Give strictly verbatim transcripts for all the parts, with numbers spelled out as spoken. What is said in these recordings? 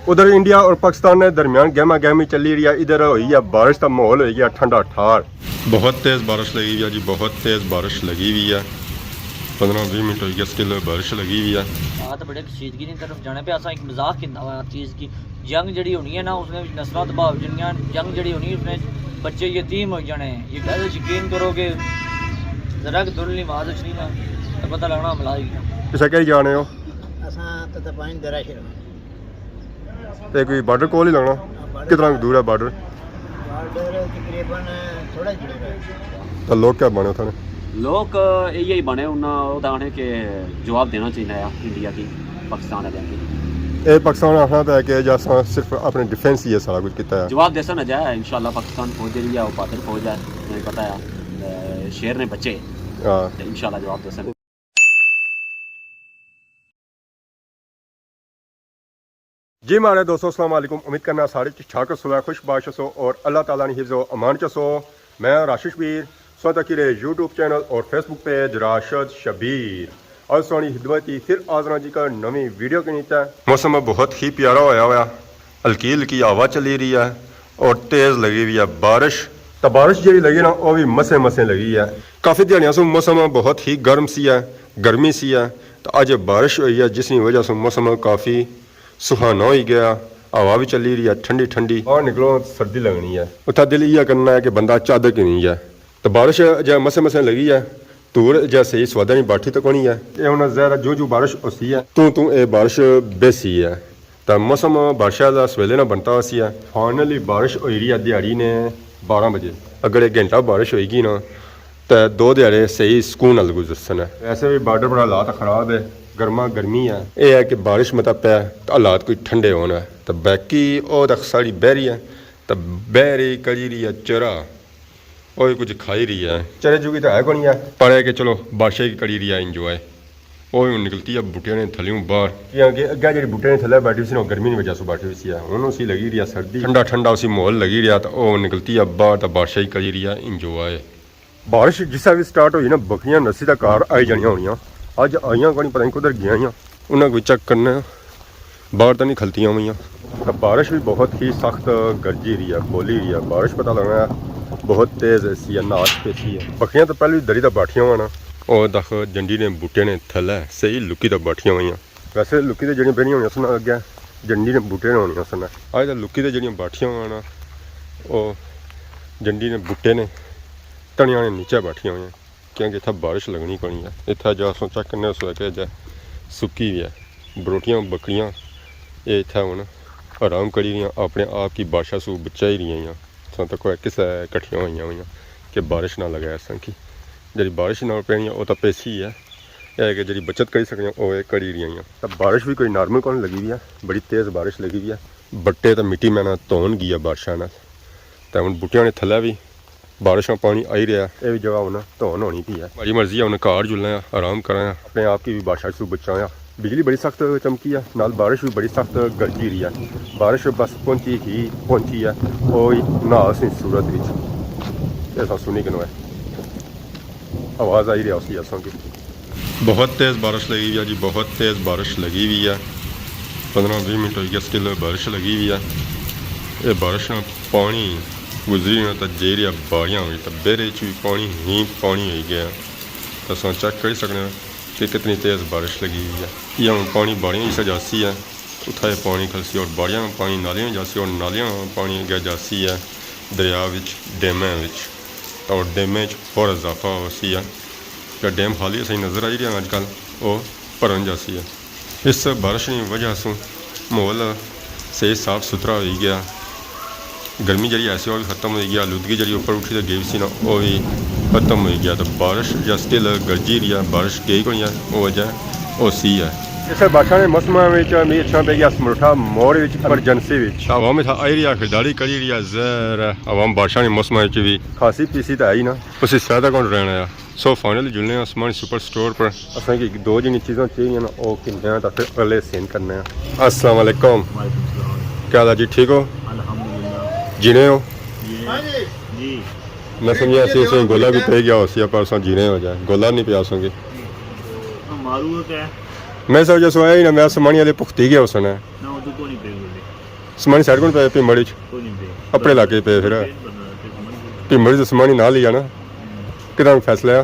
ادھر انڈیا اور پاکستان نے درمیان گہما گہمی چلی رہی ہے، ادھر ہوئی ہے بارش، دا ماحول ہوئی گیا ٹھنڈا ٹھار۔ بہت تیز بارش لگی ہوئی ہے جی، بہت تیز بارش لگی ہوئی ہے۔ پندرہ بیس منٹ ہوئی گیا، سٹل بارش لگی ہوئی ہے۔ ہاں، تو بڑے کشیدگی کی طرف جانے پہ اساں ایک مذاق کیتا ہوا چیز کی، جنگ جڑی ہونی ہے نا، اس میں نسلاں تباہ ہو جانیاں، جنگ جڑی ہونی ہے، اس میں بچے یتیم ہو جانے ہیں۔ یہ گل یقین کرو کہ ذرا کہ دھندلی آواز اچھنی نا، تو پتہ لگنا حملہ ہی گیا۔ تساں کئی جانے ہو؟ اساں تو پائن درا شروع۔ تے کوئی بارڈر کول ہی لگنا؟ ہاں، بارڈر۔ کتنا کول۔ دور ہے بارڈر؟ بارڈر تقریباً تھوڑا ہی دور ہے۔ تے لوگ کیا بنے اتھاں نے؟ لوگ ایہی بنے انہاں، او تاں آخنے کہ جواب دینا چاہیے انڈیا کی پاکستان والے کی۔ اے پاکستان آخنا پیا کہ جے اساں صرف اپنے ڈیفنس ہی ہے سارا کچھ کیتا ہے۔ جواب دیسن اجے، انشاءاللہ پاکستان فوج جڑی ہے، او بہادر فوج ہے، تمہیں پتہ ہے، تے شیر نے بچے۔ ہاں۔ تے انشاءاللہ جواب دیسن۔ جی ماڑے دوستو، السلام علیکم۔ امید کرنا سارے ٹھیک ٹھاک ہسو، خوش باش ہسو اور اللہ تعالیٰ نی حفظ و امان چ ہسو۔ میں راشد شبیر، سو تکی رہے یوٹیوب چینل اور فیس بک پیج راشد شبیر۔ اج سوہنی خدمت ہی پھر حاضر ہاں جی کا نویں ویڈیو کے نیچے۔ موسم بہت ہی پیارا ہویا ہویا، ہلکی ہلکی ہوا چلی رہی ہے اور تیز لگی ہوئی ہے بارش۔ تو بارش جیڑی لگی نا، وہ بھی مسے مسے لگی ہے۔ کافی دیہاڑیاں سوں موسم بہت ہی گرم سی ہے، گرمی سی ہے، تو اج بارش ہوئی ہے، جس کی وجہ سے موسم کافی سہانا ہوئی گیا، ہوا بھی چلی رہی ہے ٹھنڈی ٹھنڈی۔ باہر نکلو سردی لگنی ہے، اتھا دل یہ کرنا ہے کہ بندہ چادر گھنی جائے۔ تو بارش جے مسے مسے لگی ہے، دھوڑ جے صحیح سوادے نی باٹھی تے کونی ہے۔ اے ہن ظاہر ہے جو جو بارش ہوسی ہے، توں توں اے بارش بیسی ہے۔ تے موسم بارشاں دا سویلے نا بنتا ہوسی ہے۔ فائنلی بارش ہوئی رہی ہے دیہاڑی نے بارہ بجے۔ اگر ایک گھنٹہ بارش ہوئی گی نا، تے دو دیہاڑے صحیح سکون نال گزرسن۔ ویسے بھی بارڈر پر حالات خراب ہے، گرما گرمی ہے۔ اے ہے کہ بارش متا پے تے حالات کوئی ٹھنڈے ہون۔ تے باقی او تک ساڑی بہری ہے، تے بہری کری رہی ہے چرا۔ او وی کچھ کھائی رہی ہے۔ چرے چوگی تے ہے کونی ہے، پر اے کہ چلو بارشاں کی کری رہی ہے انجوائے۔ او وی ہن نکلتی ہے بوٹیاں نے تھلیوں باہر۔ کیونکہ اگے جڑی بوٹیاں نے تھلے بیٹھی سی نا، او گرمی نی وجہ سے بیٹھی ہوئی سی ہے۔ ہن اسی لگی رہی ہے سردی، ٹھنڈا ٹھنڈا اسی ماحول لگی رہیا، تے او نکلتی ہے باہر تے بارشاں کی کری رہی ہے انجوائے۔ بارش جسا وی سٹارٹ ہوئی نا، بکریاں نسی تے گھر آئی جانیاں ہونیاں۔ اج آئیاں کونی، پتہ نہیں کدھر گیاں ہوئیاں۔ انہاں کوئی چیک کرنا ہے۔ باہر تاں نہیں کھلتیاں ہوئیاں۔ تے بارش بھی بہت ہی سخت گرجی رہی ہے، بولی رہی ہے۔ بارش پتہ لگنا ہے بہت تیز ایسی ہے، ناچ پیسی ہے۔ بکریاں تو پہلے ہی دری تے بیٹھیاں ہوئیاں نا۔ او دکھ جنڈی نے بوٹے نے تھلے صحیح لکی تے بیٹھیاں ہوئیاں۔ ویسے لکی تے جڑیاں بہنیاں ہونیاں سن اگے، جنڈی نے بوٹے نے ہونیاں سن۔ اج تے لکی تے جڑیاں بیٹھیاں ہوئیاں نا، او جنڈی نے بوٹے نے تنیاں نے نیچے بیٹھیاں ہوئیاں۔ کیونکہ اتھا بارش لگنی کونی ہے۔ اتھا جا اساں چیک کرنے اس وقت جا سکی ہوئی ہے۔ بروٹیاں بکریاں اے اتھا ہن آرام کری رہیاں، اپنے آپ کی بارشاں سوں بچائی رہیاں۔ اساں تک کوئی کسے کٹھیاں ہوئیاں ہوئیاں کہ بارش نہ لگے اساں کی۔ جڑی بارش نہ پینی ہے، او تاں پیسی ہے۔ اے کہ جڑی بچت کری سکنے، او اے کری رہیاں۔ تاں بارش بھی کوئی نارمل کون لگی ہوئی ہے، بڑی تیز بارش لگی ہوئی ہے۔ بٹے تاں مٹی میں نہ دھون گیا بارشاں نال۔ تاں ہن بوٹیاں نے تھلے بھی بارش نا پانی آئی رہیا۔ اے وی جگہ ہن دھون ہونی پئی ہے۔ ماڑی مرضی ہے ہن گھر جلنا ہے، آرام کرنا ہے، اپنے آپ کی بھی بارشاں سوں بچانا ہے۔ بجلی بڑی سخت چمکی ہے، نال بارش بھی بڑی سخت گرجی رہی ہے۔ بارش بس پہنچی ہی پہنچی ہے، او ہی نہ اسی صورت وچ۔ ایسا سنی کنو ہے، آواز آئی رہیا اسی اساں کی۔ بہت تیز بارش لگی ہوئی ہے جی، بہت تیز بارش لگی ہوئی ہے۔ پندرہ بیس منٹ ہوئی گیا، سٹل بارش لگی ہوئی ہے۔ اے بارش نا پانی گزری نا تاں جیڑیاں باڑیاں ہوئی تاں بیرے چ بھی پانی ہی پانی ہوئی گیا۔ تاں اساں چیک کری سکنے ہاں کہ کتنی تیز بارش لگی ہوئی ہے۔ یہ ہن پانی باڑیاں اس جاسی ہے، اتھا یہ پانی کھلسی اور باڑیاں پانی نالیاں جاسی اور نالیاں پانی اگے جاسی ہے دریا وچ، ڈیماں وچ، اور ڈیماں وچ ہور اضافہ ہوسی ہے۔ جیہڑا ڈیم خالی اساں نظر آئی رہیا اج کل، او بھرن جاسی ہے۔ اس بارش نی وجہ سوں ماحول صحیح صاف ستھرا ہوئی گیا۔ گرمی جیہڑی ایسی او وی ختم ہوئی گیا، آلودگی جیہڑی اوپر اٹھی تے گئی سی نا، او وی ختم ہوئی گیا۔ تے بارش جیہڑا سٹل گرجی رہی ہے، بارش گئی کونی ہے، او وجہ ہوسی ہے۔ اس بارشاں نے موسم وچ می اچھا پہ گیا سمروٹھا موڑ وچ ایمرجنسی وچ۔ عوام اتھا آئی رہی ہے، خریداری کری رہی ہے، زہر ہے۔ عوام بارشاں نے موسم وچ بھی کھاسی پیسی تے آئی نا، اسی سیادہ کون رہنا ہے۔ سو فائنلی جلنے آں عثمانی سپر سٹور پر۔ اساں کی دو جنی چیزاں چاہیے نا، او کنے آں تاں پھر اگلے سین کرنے آں۔ السلام علیکم۔ وعلیکم السلام۔ کیا حال ہے جی، ٹھیک ہو؟ الحمدللہ۔ جینے ہو؟ جی۔ جی۔ میں سمجھیا سی اساں گولا بھی پی گیا ہوسی، پر اساں جینے ہو جائے۔ گولا نہیں پیا اساں کی۔ جی۔ مارو تے۔ میں سمجھیا سو آیا ہی نا، میں سمانی والے پختی گیا اس نے۔ نہ، ادھر تو نہیں پی گولی۔ سمانی سائیڈ کون پہ؟ پیمڑ وچ۔ کوئی نہیں پہ۔ اپنے علاقے پہ پھر۔ پہ بندہ تے سمانی۔ پیمڑ وچ سمانی نال ہی ہے نا؟ ہوں۔ کتنا فیصلہ ہے؟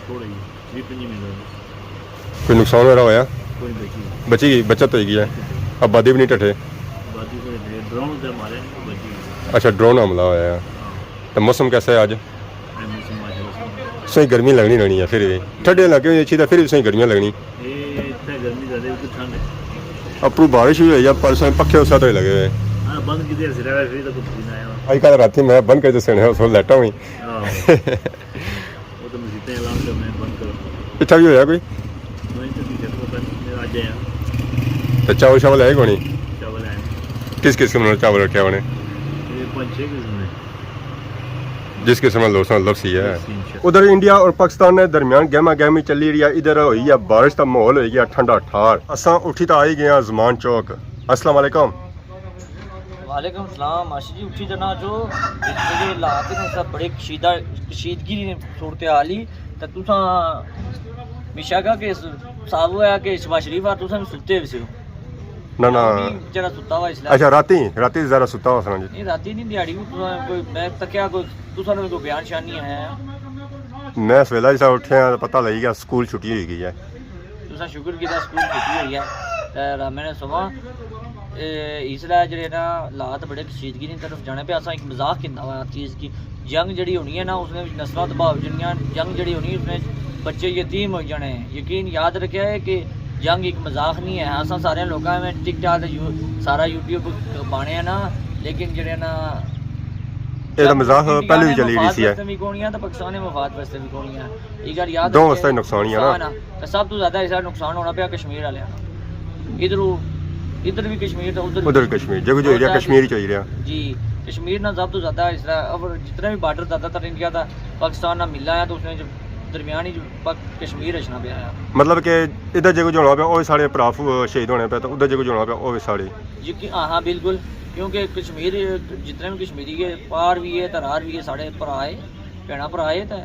تھوڑا ہی، بیس پنجی منٹ۔ کوئی نقصان وغیرہ ہویا؟ کوئی بچی نہیں۔ بچی گئی، بچت ہوئی گئی ہے۔ بچت ہوئی۔ آبادی بھی نہیں ٹھٹھے؟ آبادی کو ڈرون تے مارے نہیں، بچی گئی۔ اچھا، ڈرون حملہ ہویا ہے۔ ہاں۔ تو موسم کیسا ہے آج؟ اے موسم ماشاءاللہ سوہنا۔ سوئی گرمی لگنی رہنی ہے پھر بھی۔ ٹھنڈے علاقے وچ اچھی، تو پھر بھی سوئی گرمیاں لگنی۔ اے اتھے گرمی زیادہ ہے، اتھے ٹھنڈ ہے۔ اپروں بارش بھی ہوئی ہے، پر سوئی پکھے اس طرح ہی لگے ہوئے۔ ہاں، بند کیتے اسے رہے، پھر تو کچھ بھی نہ آیا۔ اج کل راتی میں بند کر دسنے، اس ویلے لائٹاں ہوئی۔ ہاں۔ وہ تو مسیتیں اعلان کرنے ہیں، بند کرو۔ اتھا بھی ہویا کوئی؟ نہیں، تو نہیں پتہ نہیں، میں اج آیا۔ تو چاول شاول ہے کونی؟ چاول ہے۔ کس قسم نے چاول رکھے ہونے؟ یہ پانچ چھ قسم نے۔ جس قسم نا لوساں لفسی ہے۔ لفسی، انشاءاللہ۔ ادھر انڈیا اور پاکستان نے درمیان گہما گہمی چلی رہی ہے، ادھر ہوئی ہے بارش، دا ماحول ہوئی گیا ٹھنڈا ٹھار۔ اساں اٹھی تا آئی گئے ہاں زمان چوک۔ السلام علیکم۔ وعلیکم السلام ماشی جی، اٹھی جانا جو اتنے دے حالات نے، سب بڑے کشیدہ، کشیدگی دی صورتحال ہی۔ تے تساں مشا کا کہ صاحب ہویا کہ شہباز شریف آ، تساں بھی ستے ہوئے سے ہو؟ نہ، نہ۔ ابھی جڑا ستا ہوا اس لیے۔ اچھا، راتی، راتی ذرا ستا ہوا سنا جی۔ نہیں، راتی نہیں، دیہاڑی کو تساں کوئی، میں تکیا کوئی، تساں نے کوئی بیان شیان نہیں آیا ہے؟ میں سویلا جسا اٹھیا تے پتہ لگی گیا سکول چھٹی ہوئی گئی ہے۔ تساں شکر کیتا سکول چھٹی ہوئی ہے۔ تے رامے نے سواں، اے، اس لیے جڑے نا حالات بڑے کشیدگی دی طرف جانے پہ، اساں ایک مذاق کیتا ہوا چیز کی۔ جنگ جڑی ہونی ہے نا، اس نے نسلاں تباہ ہو جانیاں۔ جنگ جڑی ہونی، اس نے بچے یتیم ہو جانے ہیں۔ یقین یاد رکھیا ہے کہ جنگ ایک مذاق نہیں ہے۔ اساں سارے لوکاں میں ٹک ٹاک تے یو-، سارا یوٹیوب پانے ہیں نا، لیکن جڑے نا اے تاں مذاق انڈیا پہلے وی نے چلی رہی مفاد سی ہے۔ واسطے وی کونی ہے تے پاکستان نے مفاد واسطے وی کونی ہے۔ یہ گل یاد دو رکھے۔ واسطے نقصان ہی ہے نا۔ نقصان ہے۔ تے سب تو زیادہ اس نقصان ہونا پیا کشمیر والے۔ ادھروں، ادھر بھی کشمیر تے ادھر بھی ادھر کشمیر۔ کشمیر، جو کچھ ہو رہیا، کشمیر ہی چاہیے رہیا۔ جی، کشمیر نہ سب تو زیادہ اس طرح، اب جتنے بھی بارڈر زیادہ تر انڈیا دا پاکستان نال ملا ہے، تو اس نے جو درمیان ہی جو پاک-، کشمیر اچھنا پیا ہے۔ مطلب کہ ادھر جو کچھ ہونا پیا، وہ سارے بھرا فو-، شہید ہونے پے، تو ادھر جو کچھ ہونا پیا، وہ بھی سارے۔ جی کہ، ہاں، ہاں، بالکل۔ کیونکہ کشمیر جتنے بھی کشمیری ہے، پار بھی ہے، ترار بھی ہے، سارے بھرا ہے، بھینا بھرا ہے، تے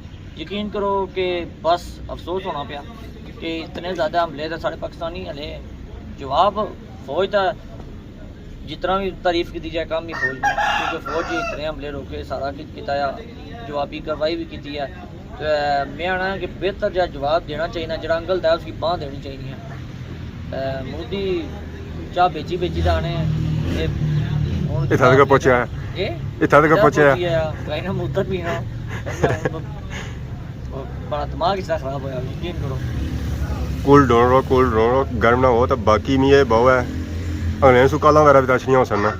یقین کرو کہ بس افسوس ہونا پیا کہ اتنے زیادہ حملے تے سارے پاکستانی ہلے جواب فوج دا جتنا بھی تعریف کی جائے کم ہی فوج نے، کیونکہ فوج نے اتنے حملے روکے، سارا کچھ کیتا ہے، جوابی کاروائی بھی کی ہے۔ تے میں آنا کہ بہتر جا جواب دینا چاہیے، جڑا انگل دا اس کی باں دینی چاہیے۔ تے مودی چاہ بیچی بیچی دا آنے، اے ہن اتھا تک پہنچیا ہے۔ اے؟ اتھا تک اتھا پہنچیا ہے۔ پہنچیا ہے، کہیں نہ موتر پینا، کہیں نہ ہن بڑا دماغ اس طرح خراب ہویا، یقین کرو۔ کول ڈون رو، کول ڈون رو، گرم نہ ہو تو باقی می اے بہو ہے۔ انگریز سو کالاں وغیرہ بھی داشنیاں ہو سن نا۔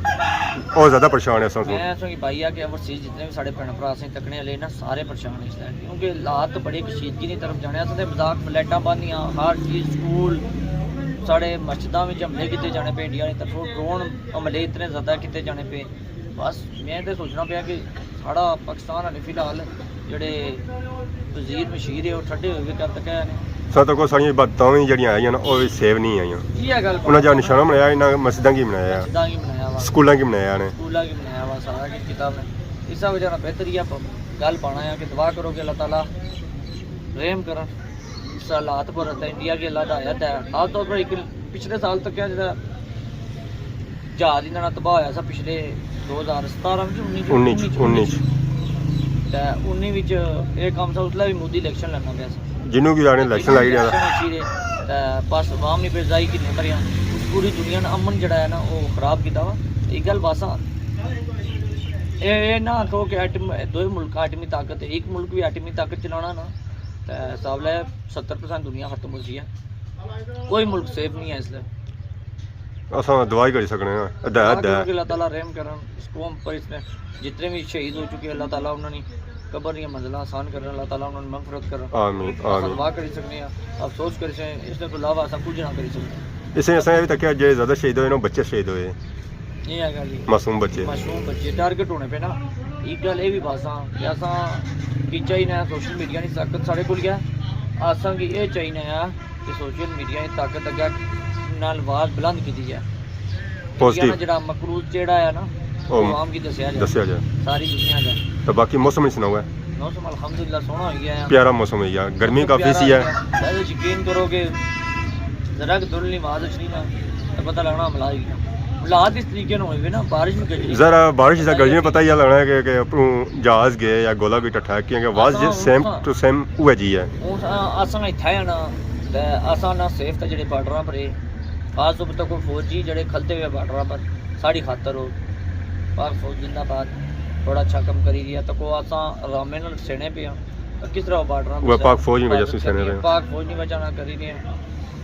او زیادہ پریشان ہے اساں سوں۔ میں سوں بھائی آ کہ اوورسیز جتنے بھی ساڑے بھین بھرا سے تکنے والے نا، سارے پریشان ہیں اس طرح، کیونکہ حالات بڑے کشیدگی دی طرف جانے۔ اساں دے مذاق فلیٹاں بند دیاں، ہر چیز، سکول، ساڑے مسجداں وچ حملے کیتے جانے پے، انڈیا نے طرفوں ڈرون حملے اتنے زیادہ کیتے جانے پے۔ بس میں تے سوچنا پیا کہ ساڑا پاکستان ہلے فی الحال جڑے وزیر مشیر ہے، وہ ٹھڈے ہوئے کر تکے نے۔ سر، تکو ساڑیاں عبادتاں وی جڑیاں آئیاں نا، او وی سیو نہیں آئیاں۔ یہ گل انہاں جا نشانہ بنایا، انہاں مسجداں کی بنایا، مسجداں کی بنایا وا، سکولاں کی بنایا نے۔ سکولاں کی بنایا وا، سارا کچھ کیتا نے۔ اس وجہ نال بہتر یہ گل پانا ہے کہ دعا کرو کہ اللہ تعالیٰ رحم کرن۔ اس حالات پر تے انڈیا کی اللہ دا ہدایت ہے۔ خاص طور پر ایک پچھلے سال تک کیا جڑا جہاز انہاں نا تباہ ہویا سا پچھلے دو ہزار ستارہ وچ، انیس وچ، انیس، انیس۔ تے انیس وچ اے کم سا، اس لے بھی مودی الیکشن لڑنا پیا سا۔ جنوں کی جانے الیکشن لائی رہیا۔ الیکشن اچھی رہے، تے بس عوام نے بے وزائی کی نکریاں۔ اس پوری دنیا نے امن جڑا ہے نا، وہ خراب کیتا وا۔ ایک گل بس آ، اے، اے نہ آکھو کہ ایٹم، دوئے ملک ایٹمی طاقت ہے، ایک ملک بھی ایٹمی طاقت چلانا نا، تے حساب لے ستر پرسینٹ دنیا ختم ہو سی ہے۔ کوئی ملک سیف نہیں ہے اس لیے۔ اساں دعا ہی کری سکنے ہاں، ہدایت دعا کرو دے۔ کہ اللہ تعالیٰ رحم کرن اس قوم پر، اس نے جتنے بھی شہید ہو چکے، اللہ تعالیٰ انہاں نی قبر دیاں منزلاں آسان کرن، اللہ تعالیٰ انہاں نی مغفرت کرن۔ آمین، اساں آمین۔ دعا کری سکنے ہاں، افسوس کری سکنے، اس نے تو علاوہ اساں کچھ نہ کری سکنے۔ اسے اساں یہ بھی تکیا جڑے زیادہ شہید ہوئے نا، بچے شہید ہوئے۔ یہ ہے گل جی۔ معصوم بچے۔ معصوم بچے ٹارگٹ ہونے پے نا۔ ایک گل یہ بھی بس ہاں کہ اساں کی چاہیے نا، سوشل میڈیا نی طاقت ساڑے کول گیا، اساں کی یہ چاہیے نا کہ سوشل میڈیا نی طاقت اگے نال آواز بلند کیتی جائے۔ پازیٹیو۔ انڈیا نا جڑا مقروض چہرہ ہے نا، او وہ عوام کی دسیا جائے۔ دسیا جائے۔ ساری دنیا جائے۔ تو باقی موسم ہی سناؤ ہے۔ موسم الحمدللہ سوہنا ہوئی گیا ہے۔ پیارا موسم ہوئی گیا، گرمی موسم کافی پیارا سی ہے۔ ہوئی گیا۔ بس یقین کرو کہ ذرا کہ دھل نماز اچھنی نا، تو پتہ لگنا حملہ ہوئی گیا۔ حالات اس طریقے نال ہوئے ہوئے نا، بارش بھی گرجی۔ ذرا بارش دا گرجی میں پتہ ہی لگنا ہے کہ، کہ اپروں جہاز گئے یا گولا کوئی ٹٹھا، کیونکہ آواز اساں سیم ٹو سیم اوہ جی ہے۔ ہن اساں، اساں اتھا ہے نا، تے اساں نا سیف تے جڑے بارڈراں پر ہے، خاص طور پر تکو فوجی جڑے کھلتے ہوئے بارڈراں پر ساڑی خاطر ہو، پاک فوج زندہ باد، بڑا اچھا کم کری رہی ہے۔ تکو اساں آرامے نال سینے پے ہاں، تے کس طرح بارڈراں وہ پاک فوج نی وجہ سے سینے پے ہاں۔ پاک فوج نی وجہ نال کری رہے ہاں۔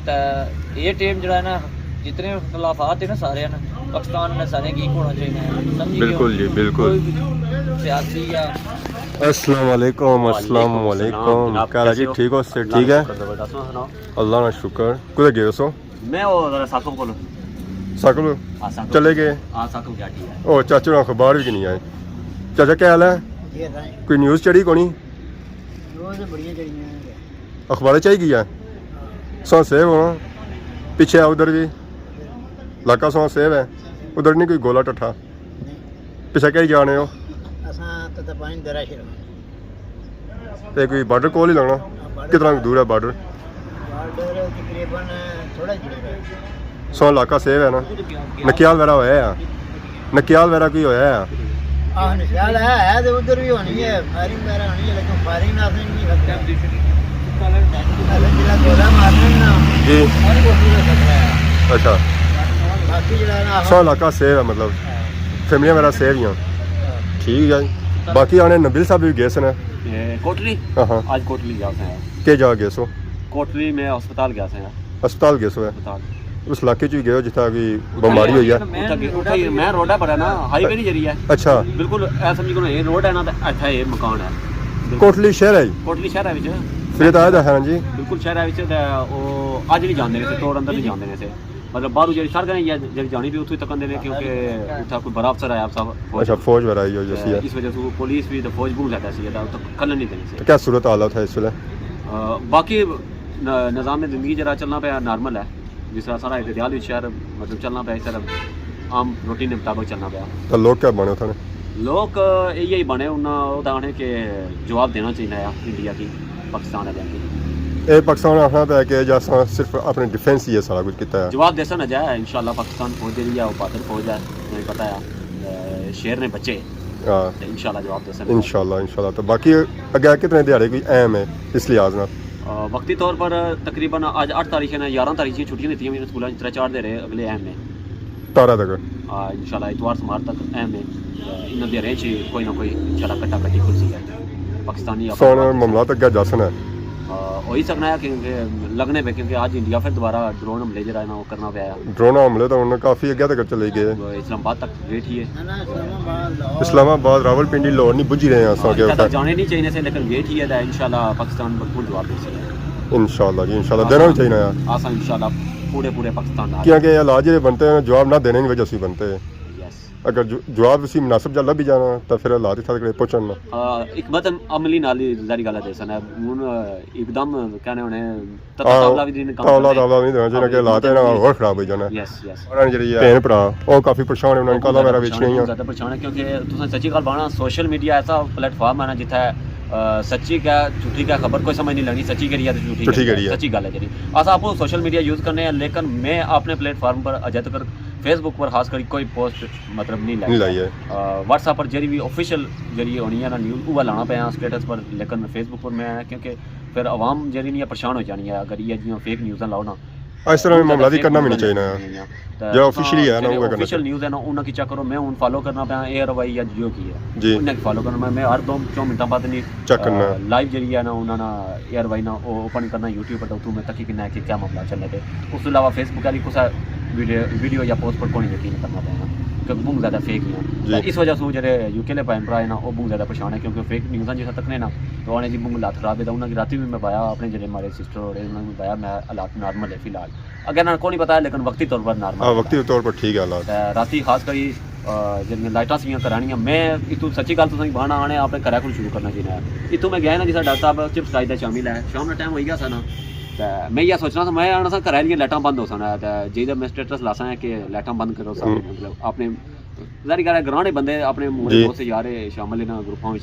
تے یہ ٹائم جڑا ہے نا، جتنے اختلافات ہیں نا سارے نا، پاکستان نے سارے کی ہونا چاہیے، سمجھی گئے ہو؟ بالکل جی، بالکل۔ کوئی بھی سیاسی یا السلام علیکم، السلام وعلیکم السلام۔ علیکم۔ جناب، کیا حال ہے جی؟ کیسے ہو؟ ٹھیک ہو؟ صحت اللہ ٹھیک کا ہے؟ شکر، زبردست۔ تساں سناؤ۔ اللہ نا شکر۔ کدھر گئے سو؟ میں وہ ذرا ثاقب کول۔ ثاقب؟ ہاں، ثاقب۔ چلے گئے؟ ہاں، ثاقب گیا، ٹھیک ہے۔ او، چاچو نا اخبار بھی نہیں آئے۔ چاچا، کیا حال ہے؟ جی، اللہ۔ کوئی نیوز چڑھی کونی؟ نیوز بڑیاں چڑھیاں ہیں۔ اخباریں چ آئی گئی ہے؟ سو سیو ہو، پچھے آ ادھر بھی، علاقہ سو سیو ہے، ادھر نہیں کوئی گولا ٹٹھا؟ نہیں۔ پچھے کہیں جانے ہو؟ اساں تتا پانی درا شروع۔ تے کوئی بارڈر کول ہی لگنا؟ ہاں، بارڈر۔ کتنا دور ہے بارڈر؟ بارڈر تقریباً تھوڑا ہی دور ہے۔ سو علاقہ سیو ہے نا؟ نکیال وغیرہ ہویا ہے؟ نکیال وغیرہ کوئی ہویا ہے؟ آہ، نکیال ہے، ہے تے ادھر بھی ہونی ہے، فائرنگ وغیرہ ہونی ہے، لیکن فائرنگ نہ نہیں خطرہ ہے۔ ایسے جڑا گولا مارنا نا، جی۔ اس وقت بھی خطرہ ہے۔ اچھا۔ باقی جڑا ہے نا، سو علاقہ سیو ہے، مطلب، ہاں۔ فیملیاں وغیرہ سیو ہی ہیں۔ ہاں۔ ٹھیک ہے۔ باقی آنے نبیل صاحب بھی گئے سن۔ اے، کوٹلی؟ ہاں، ہاں۔ آج کوٹلی جا سا ہے۔ کے جا گئے سو؟ کوٹلی میں ہسپتال گیا سا ہے۔ ہسپتال گئے سو ہے؟ ہسپتال۔ اس علاقے چ بھی گئے ہو جتھا کوئی بیماری ہوئی ہے؟ اتھا گئے، اتھا ہی میں روڈا پر ہے نا، ہائی وے نہیں جڑی ہے۔ اچھا۔ بالکل اے سمجھی کرو، اے روڈ ہے نا، تے اتھا اے مکان ہے۔ بالکل۔ کوٹلی شہر ہے؟ کوٹلی شہر ہے وچ۔ پھر تو آیا تھا، ہاں جی۔ بالکل شہر ہے وچ، تے او اج نہیں جاندے نے سے، توڑ اندر نہیں جاندے نے سے۔ مطلب، باہروں جڑی سڑک ہے نا، یا جڑی جانی پی، اتھوں ہی تکن دینے، کیونکہ اتھا کوئی بڑا افسر آیا، صاحب، فوج۔ اچھا، فوج وغیرہ آئی ہوئی سی۔ اس وجہ سے پولیس بھی تے فوج بہت زیادہ سی، تے اتھا کھلن نہیں دینے سے۔ تو کیا صورت حال ہے اتھا اس ویلے؟ آ، باقی ن-، نظام زندگی جڑا چلنا پیا، نارمل ہے۔ جس طرح سارا اعتدال وچ شہر، مطلب، چلنا پیا، اس طرح عام روٹین دے مطابق چلنا پیا۔ تو لوگ کیا بنے اتھا نے؟ لوگ، آ، ایہی بنے، انہاں او تاں آخنے کہ جواب دینا چاہیے انڈیا کی، پاکستان والے کی۔ اے پاکستان آخنا پیا کہ جی اساں صرف اپنے ڈیفنس ہی اے سارا کچھ کیتا ہے۔ جواب دیسن اجے، انشاءاللہ پاکستان فوج جیہڑی ہے، او بہادر فوج ہے، تمہیں پتہ ہے، اے، شیر نے بچے۔ ہاں۔ تے انشاءاللہ جواب دیسن۔ انشاءاللہ، انشاءاللہ۔ تو باقی اگے کتنے دیہاڑے کوئی اہم ہے اس لحاظ نال؟ آ، وقتی طور پر تقریباً اج اٹھ تاریخ ہے نا، یارہ تاریخ چھٹیاں دتیاں ہوئیاں سکولاں، ترے چار دیہاڑے اگلے اہم نے۔ تارا تک؟ آ، انشاءاللہ اتوار سمار تک اہم ہے۔ آ، انہاں دیہاڑیاں چ کوئی نہ کوئی انشاءاللہ کٹا کٹی کھلسی ہے۔ پاکستانی سونا معاملہ تک گیا جاسن ہے۔ آ، ہوئی سکنا ہے کیونکہ لگنے پہ، کیونکہ اج انڈیا پھر دوبارہ ڈرون حملے جڑا ہے نا، کرنا پیا۔ ڈرون حملے تو ہن کافی اگے تک چلے گئے۔ اسلام آباد تک گئے ٹھی ہے۔ اسلام آباد، راولپنڈی، لاہور نہیں بجھی رہے ہیں اساں کے اتھا۔ جانے نہیں چاہیے سے، لیکن گئے ٹھی ہے، انشاءاللہ پاکستان بھرپور جواب دے سکے۔ انشاءاللہ جی، انشاءاللہ دینا بھی چاہیے یار۔ اساں انشاءاللہ پورے، پورے پاکستان نال۔ کیونکہ یہ حالات جڑے بنتے ہیں، جواب نہ دینے کی وجہ سے بنتے ہیں۔ یس۔ اگر جو-، جواب اسی مناسب جا لبھی جانا، تو پھر حالات اتھا تک پہنچن نا۔ آ، حکمت عملی نال ہی ظاہری گل ہے دیسن ہے۔ ہن، آ، اک دم کہنے ہونے تالا تالا بھی نہیں دینا، جنہاں کے حالات ہے نا، ہور خراب ہوئی جانا۔ یس، یس۔ اور جڑی ہے بھین بھرا، او کافی پریشان ہے، انہاں نے کالاں وغیرہ ویچنیاں۔ زیادہ پریشان ہے کیونکہ تساں سچی گل بانا، سوشل میڈیا ایسا پلیٹ فارم ہے نا، جتھے، آ، سچی کیا جھوٹی کیا خبر کوئی سمجھ نہیں لگنی، سچی کیڑی ہے تے جھوٹی کیڑی ہے۔ سچی گل ہے جڑی۔ اساں آپوں سوشل میڈیا یوز کرنے ہیں، لیکن میں اپنے پلیٹ فارم پر اجے تک فیس بک پر خاص کری کوئی پوسٹ مطلب نہیں لائی۔ نہیں لائی ہے۔ آ، واٹس ایپ پر جڑی بھی آفیشل جڑی ہونی ہے نا نیوز، وہ لانا پیا سٹیٹس پر، لیکن فیس بک پر میں، کیونکہ پھر عوام جیہڑی نی پریشان ہوئی جانی ہے، اگر یہ جیاں فیک نیوزاں لاؤ نا۔ اس طرح معاملہ بھی کرنا بھی نہیں چاہیے نا۔ جیہڑا آفیشلی ہے نا، وہ کرنا آفیشل نیوز ہے نا، انہاں کی چیک کرو، میں ہن فالو کرنا پیا اے آر وائی یا جیو کی ہے۔ جی۔ انہاں کی فالو کرنا، میں، میں ہر دو چو منٹاں بعد نی، چیک کرنا۔ آ، لائیو جیہڑی ہے نا، انہاں نا اے آر وائی نا، او اوپن کرنا یوٹیوب پر، تو اتھوں میں تکی کنا ہے کہ کیا معاملہ چلنے پہ۔ اس تو علاوہ فیس بک آلی کسا ویڈیو، ویڈیو یا پوسٹ پر کونی یقین کرنا پیا نا، کیونکہ بہت زیادہ فیک ہی ہیں۔ جی۔ اس وجہ سے جیہڑے یو کے آلے بھین بھرا ہیں نا، وہ بہت زیادہ پریشان ہے، کیونکہ فیک نیوزاں جیسا تکنے نا، تو آنے جی منہ لات خراب ہے، تو انہاں کی راتی بھی میں پایا، اپنے جڑے مارے سسٹر اور انہاں نے پایا، میں حالات نارمل ہے فی الحال۔ اگر نہ کونی پتا ہے، لیکن وقتی طور پر نارمل ہاں، ہے۔ وقتی طور پر ٹھیک ہے حالات۔ تے راتی خاص کری، آ، جڑیاں لائٹاں سیاں کرانیاں، میں اتوں سچی گل تساں کی بانا آنے اپنے گھرے کول شروع کرنا چاہیے۔ اتوں میں گیا نا جی سا ڈاکٹر صاحب چپس کھائی تے شامی لے، شام نا ٹائم ہوئی گیا سا نا۔ تے میں یہ سوچنا سا، میں آنا سا گھرے دیاں لائٹاں بند ہو سن، تے جی میں سٹیٹس لاساں ہے کہ لائٹاں بند کرو سارے، ہوں۔ مطلب اپنے ظاہری گل ہے، گراں نے بندے اپنے مڑے جی۔ دوست یار شامل انہاں گروپاں وچ۔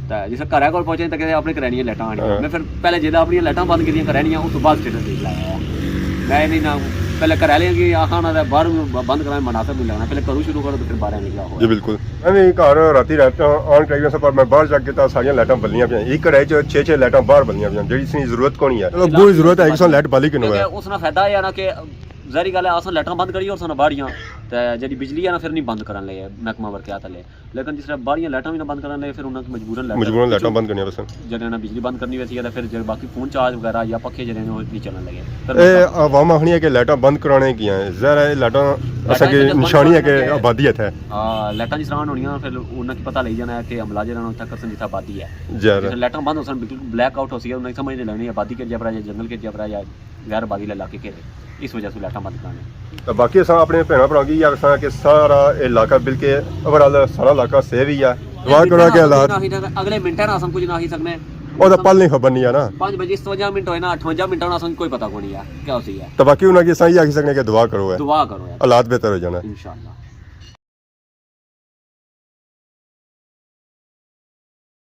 تے جس گھرے کول پہنچے تے کہتے اپنے گھرے نیاں لائٹاں آنیاں۔ ہاں۔ میں پھر پہلے جیلا اپنی لائٹاں بند کیتیاں گھرے نیاں، اس تو بعد سٹیٹس دیکھ لایا۔ میں نہیں نہ پہلے گھر آلے کی آخنا تھا باہر بند کرانا مناسب نہیں لگنا، پہلے گھروں شروع کرو تو پھر باہر نکلا ہو۔ جی بالکل۔ میں بھی گھر راتی لائٹاں آن کرائی ویسے، پر میں باہر جا کے تا ساریاں لائٹاں بلیاں پیاں۔ ایک گھر چ چھ چھ لائٹاں باہر بلیاں پیاں، جیڑی اس کی ضرورت کونی ہے۔ چلو، کوئی ضرورت ہے کہ ساں لائٹ بالی کنوں ہے۔ کیونکہ اس نا فائدہ ہے نا کہ ظاہری گل ہے، اساں لائٹاں بند کریے اور ساں باہریاں تے جیڑی بجلی ہے نا پھر نہیں بند کرن لگے محکمہ برقیات والے۔ لیکن جس طرح باہریاں لائٹاں بھی نہ بند کرن لگے، پھر انہاں کی مجبوراً لائٹاں مجبوراً لائٹاں بند کرنیاں پسن۔ جیڑے نا بجلی بند کرنی ویسی ہے، تے پھر جیڑے باقی فون چارج وغیرہ یا پکھے جیڑے نے، وہ نہیں چلن لگے۔ پھر اے عوام آخنی ہے کہ لائٹاں بند کرانے کی ہیں، ظاہر ہے لائٹاں لائٹاں اساں کی اس وجہ سے بند نشانی ہے کہ کرانے آبادی ہے اتھے۔ ہاں، لائٹاں جس طرح ہونیاں، پھر انہاں کی پتہ لگی جانا ہے کہ حملہ جیڑا نا اتھے کرسن جتھے آبادی ہے۔ جی۔ جس طرح لائٹاں بند ہوسن، بالکل بلیک آؤٹ ہوسی ہے، انہاں کی سمجھ نہیں لگنی آبادی کے جبرا یا جنگل کے جبرا یا غیر آبادی علاقے کے، اس وجہ سے لائٹاں بند کرانے۔ تے باقی اساں اپنے بھیناں بھراواں کی آکھساں کہ سارا علاقہ بلکہ اوور آل سارا علاقہ سیف ہی ہے۔ دعا کرو کہ حالات اگلے منٹاں نا اساں کچھ نہ آکھی سکنے۔ او تاں پل نہیں خبر نہیں ہے نا۔ پانچ بجے ستونجا منٹ ہوئے نا، اٹھونجا منٹاں نا اساں کوئی پتہ کونی ہے کیا ہوسی ہے۔ تے باقی انہاں کی اساں یہ آکھی سکنے کہ دعا کرو ہے۔ دعا کرو ہے۔ حالات بہتر ہو جانا۔ انشاءاللہ۔